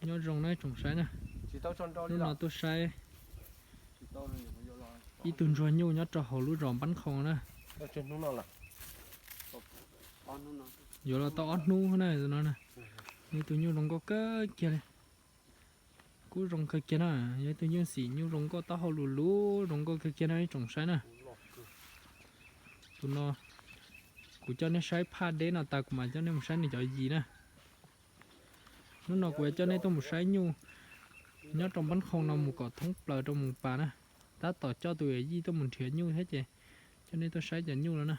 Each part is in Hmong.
Nyob zoo na tsoom saib na, hnub no tuaj saib ib tug ntsuag nyuj nyob rau hauv lub zos Npab Qhoo na. Yuav los tau ob hnub na no. Yog ib tug nyuj zoo nkauj kawg kiag li. Kub zoo kawg kiag na. Yog ib tug nyuj xim nyuj zoo nkauj, taub hau lus luv zoo nkauj kawg kiag na ib tsoom saib na. Tus no kuv coj nej saib phaj deb no tas kuv mam coj nej mus saib nws cov yis na. Hnub no kuv yuav coj nej tuaj mus saib nyuj nyob rau Npab Qhoo no mus kom thoob plaws rau Moos Pas na. Tab tom coj tus yawm yij tuaj mus nrhiav nyuj thiab ces coj nej tuaj saib cov nyuj no na.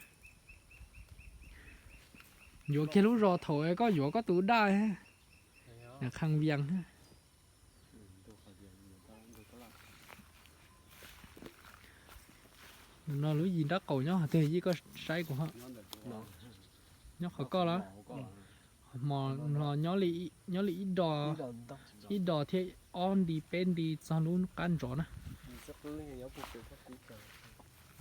Yuav kiag lub zos thaum koj yuav koj tus daj, Kham Vias. No lub yis nrab qaum nyob qhov twg yij, koj saib kuv ho. Nyob qhov koj los? Hmo no nyob li ib do, ib do thiab ob nti peb nti txog lub qab ntsov na.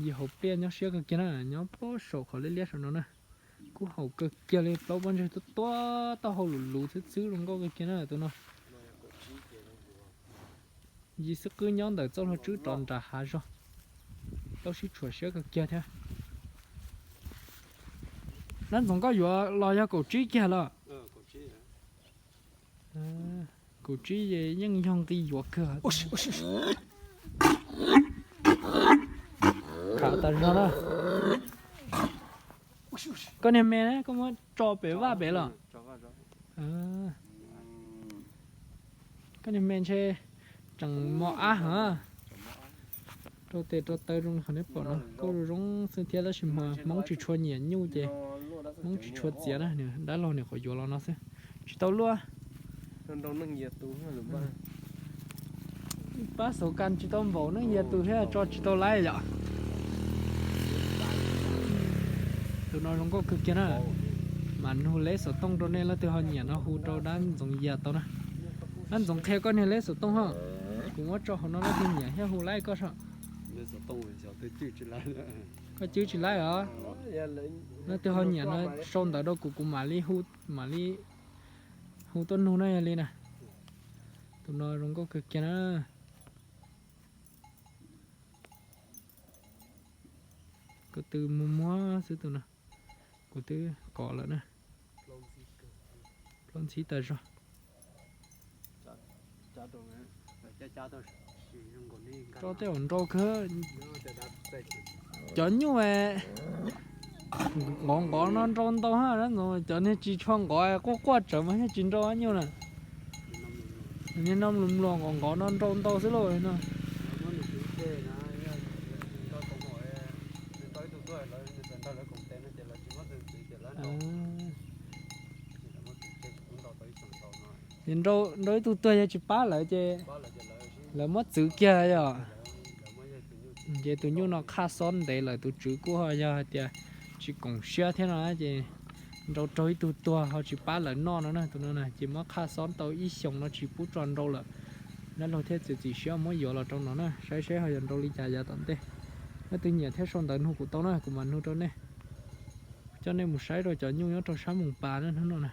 Yis hauv pliaj nyob siab kawg kiag na, nyob puag saum qhov liab liab saum no na. Kub haum kawg kiag li, plaub pob ntseg tuab tuab, taub hau lus luv xwb xwb zoo nkauj kawg kiag na tus no. Yis xwb qwb nyob ntawm txoj hlua tswb rov nram hav zog, tau sib tshuam siab kawg kiag thiab. Dab Ntxoov, koj yuav los yog kaum tsib kiag los? Kaum tsib yeej yog nqi yuav kawg. Tham tas zog na. Koj niag me ne, koj muab tso pem vaj pem los? Koj niag me ntshe tseem mos ab heev. Rau tes rau taw zoo li qhov nej pom no, koj zoo zoo xwb thiab tab sis mas Hmoob tsis tshua nyiam nyuj ces Hmoob tsis tshua txiav na, dab laug nim qhuav yuav los no xwb. Tsis tau luaj. Pab xauv kas tsis tau npaum neej yias tus thiab tso tsis tau laib yom. Tus no zoo nkauj kawg kiag na. Mam nug leb xov tooj rau nej, leej twg ho nyiam no hu rau Dab Ntxoov Yias tau na. Dab Ntxoov, qhia koj niag leb xov tooj ho. Kuv muab tso hauv no, leej twg nyiam thiab hu laib koj saib. Koj cwb tsis laib os. Leej twg ho nyiam no sau ntawv rau kuv, kuv mam li hu, mam li hu tuaj nug na yog li na. Tus no zoo nkauj kawg kiag na. Kuv twb muag muag xwb tus no, kuv twb kov lawm na. Plaub ntxhib tas zog. Tso tej uas nrau kawg. Cov nyuj nqov nqov no nrau ntau ha, cov niag tsis tshua nqov quaj quaj tsawv mas thiaj tsis nrau nyuj na. Niag no mluas mluas nqov nqov no nrau ntau xwb lauj no. Ces nrau ib tug tuag yog tsis pab lawv ces lawv muab txwv kiag yom. Ces tus nyuj no qhaj xob ntev lawm, tus tswv kuj ho yog hais tias tsis koom siab thiab no ces nrau raug ib tug tuag ho tsis pab lawv noj no na, tus no na ces muab qhaj xob tau ib xyoos no tsis pub tso nrau lawm. Dab laug thiaj txiav txim siab muab yuav los rau no na, saib seb ho yuav nrau li cas yav tom ntej. Leej twg nyiam thiab sau ntawv nug kuv tau na, kuv mam nug rau nej, coj nej mus saib rau cov nyuj nyob rau sab Moos Pas na hnub no na.